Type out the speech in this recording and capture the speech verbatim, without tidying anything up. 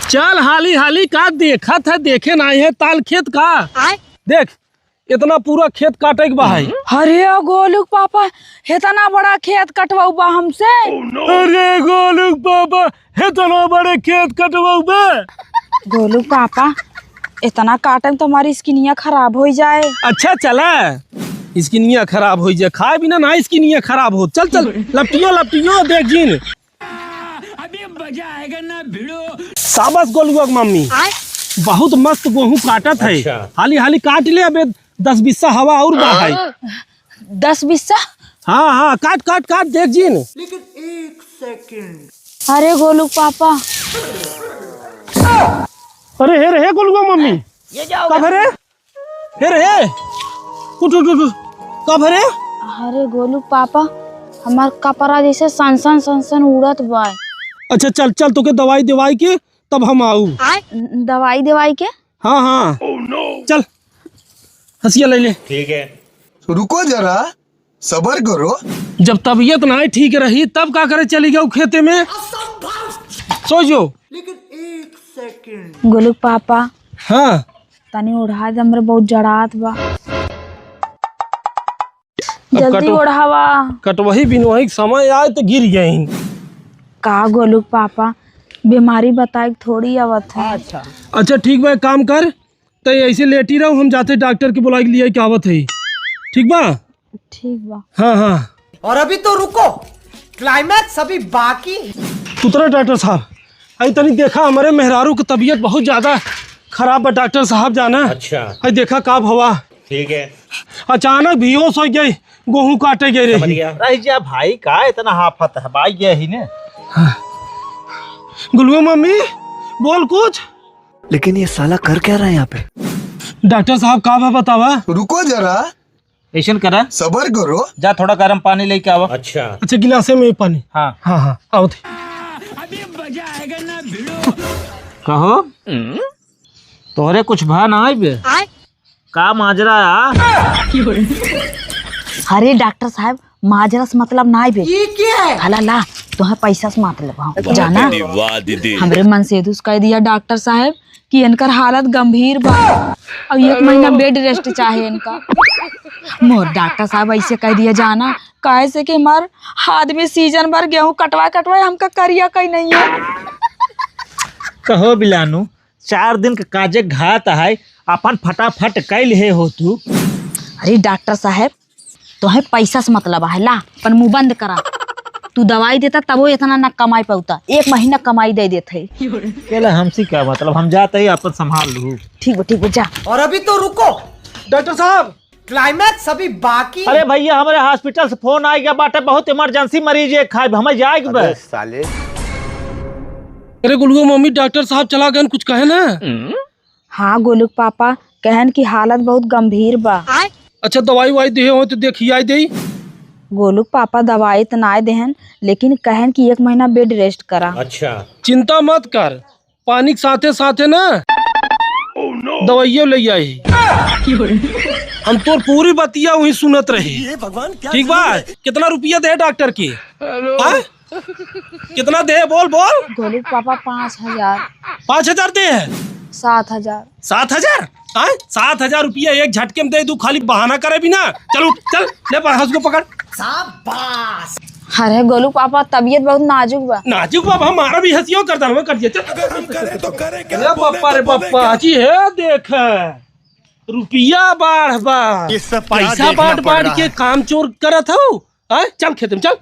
चल हाली हाली, का देखत है, देखे नाहीं है ताल खेत का? आय। देख, इतना पूरा खेत काटे के बा है। अरे गोलू के पापा, इतना बड़ा खेत कटवाऊ बा हमसे। अरे गोलू के पापा, इतना बड़े खेत कटवाऊ बा। गोलू के पापा, इतना काटे में तो हमारी स्किनिया खराब होई जाए। अच्छा चला, स्किनिया खराब होई जाए, खाए बिना ना स्किनिया खराब हो। चल चल, लपटियो लपटियो देख जिन। अभी मजा आएगा ना भिड़ो। शाबाश गोलुआ के मम्मी, आय? बहुत मस्त गोहूँ काटत है। अच्छा। हाली हाली काट ले, अबे दस बिस्सा हवा और बा है। दस बिस्सा? हाँ हाँ, काट काट काट, देख जिन। लेकिन एक सेकंड। अरे गोलू के पापा। अरे हे रे, हे गोलुआ मम्मी। ये क्या हो गया? का भरे? हे रे, उठ, उठ, उठ, उठ। का भरे? अरे गोलू पापा, हमार कपड़ा जैसे सनसन सनसन उड़त बा। अच्छा चल चल, तोके दवाई देवाई के तब हम आऊ। दवाई देवाई के? हाँ हाँ। चल, हंसिया ले ले। ठीक है। रुको जरा, सबर करो। जब तबीयत नाहीं ठीक रही तब का करे चली गऊ खेते में? सोचो। लेकिन एक सेकंड। गोलू पापा। हाँ। तनी ओढ़ा दे, हमरे बहुत जड़ात बा। अब जल्दी कटो-, ओढ़ावा। कटवही बिनवही के समय आए तो गिर गई। का गोलू पापा, बीमारी बताए के थोड़ी आवत है। अच्छा। अच्छा ठीक बा, एक काम कर, तै ऐसे लेटी रहो, हम जाते डॉक्टर के बुलाई के लिए के आवत है। ठीक बा? ठीक बा। हाँ हाँ। और अभी तो रुको, क्लाइमैक्स अभी बाकी है। उतरा डॉक्टर साहब, आई तनी देखा, हमारे मेहरारू की तबीयत बहुत ज्यादा खराब बा डॉक्टर साहब, जाना। अच्छा। आई देखा का भवा। ठीक है। अचानक बेहोश हो गई, गोहूँ काटे गए रही। समझ गया। रह जा भाई, का इतना हाफत है भाई, ये ही ने। हाँ। गुलुआ मम्मी, बोल कुछ। लेकिन ये साला कर क्या रहा है यहाँ पे? डॉक्टर साहब, का बा बतावा? रुको जरा। ऐसन करा, सबर करो। जा थोड़ा गरम पानी लेके आवा। अच्छा। अच्छा, गिलासे में पानी। हाँ। हाँ, हाँ, आवत है। कहो, तोहरे कुछ भा ना आइबे? आय? का माजरा आ? अरे डॉक्टर साहब, माजरा से मतलब ना आइबे। ये क्या है? हला ला, तोहे पैसा से मतलब है। वाह जाना? दीदी, वाह दीदी। हमरे मनसेधु से कह दिया डॉक्टर साहब कि इनकर हालत गंभीर बा और एक महीना बेड रेस्ट चाहे इनका। मोर डॉक्टर साहब ऐसे कह दिया जाना, काहे से कि हमार आदमी सीजन भर गेहूं कटवा कटवा हमका करिया कहीं नहीं है। कहो बिलानू, चार दिन के काजे घात है, अपन फटाफट कइ लिहे हो तू। अरे डॉक्टर साहब, तोहे पैसा से मतलब है, ला अपन मुंह बंद करा। तू दवाई देता तबो इतना ना कमाई पाउता, एक महीना कमाई दे देत है। केला हमसे का मतलब, हम जाते ही अपन संभाल लू। ठीक बा, ठीक बा, जा। और अभी तो रुको। डॉक्टर साहब, क्लाइमैक्स अभी बाकी। अरे भैया, हमरे हॉस्पिटल से फोन आ गया बाटे, बहुत इमरजेंसी मरीज है, खाए हमें जाए के अबे बस। साले। अरे गुलुआ मम्मी, डॉक्टर साहब चला गए, कुछ कहे ना? हाँ गोलू के पापा, कहन की हालत बहुत गंभीर बा। अच्छा, दवाई वाई दिहे हो तो देखियाई दे। गोलू के पापा दवाई तो ना देहन, लेकिन कहन कि एक महीना बेड रेस्ट करा। अच्छा। चिंता मत कर, पानी के साथे साथे ना दवाइयों ले आई। हम तोर पूरी बतिया वहीं सुनत रही। ठीक बा? कितना रुपया दे डॉक्टर के? हाँ? कितना दे? बोल, बोल। गोलू के पापा पाँच हजार। पाँच हजार दे है? सात हजार। सात हजार? हाँ? सात हजार रुपया एक झटके में दे दू, खाली बहाना करे भी ना। चल उठ, चल, ले पर हंस को पकड़। शाबाश। अरे गोलू पापा, तबीयत बहुत नाजुक बा। नाजुक बा? हमारा भी हंसियो कर दरवा कर दिया। चल। अगर हम करें तो करें क्या? अरे बोले बप्पा रे तो बोले बप्पा, क्या? जी है देख, रुपया बाढ़ बा। ये सब क्या पैसा देखना बांट पड़ बांट रहा के है? काम चोर करत हो। हाँ? चल खेत में चल।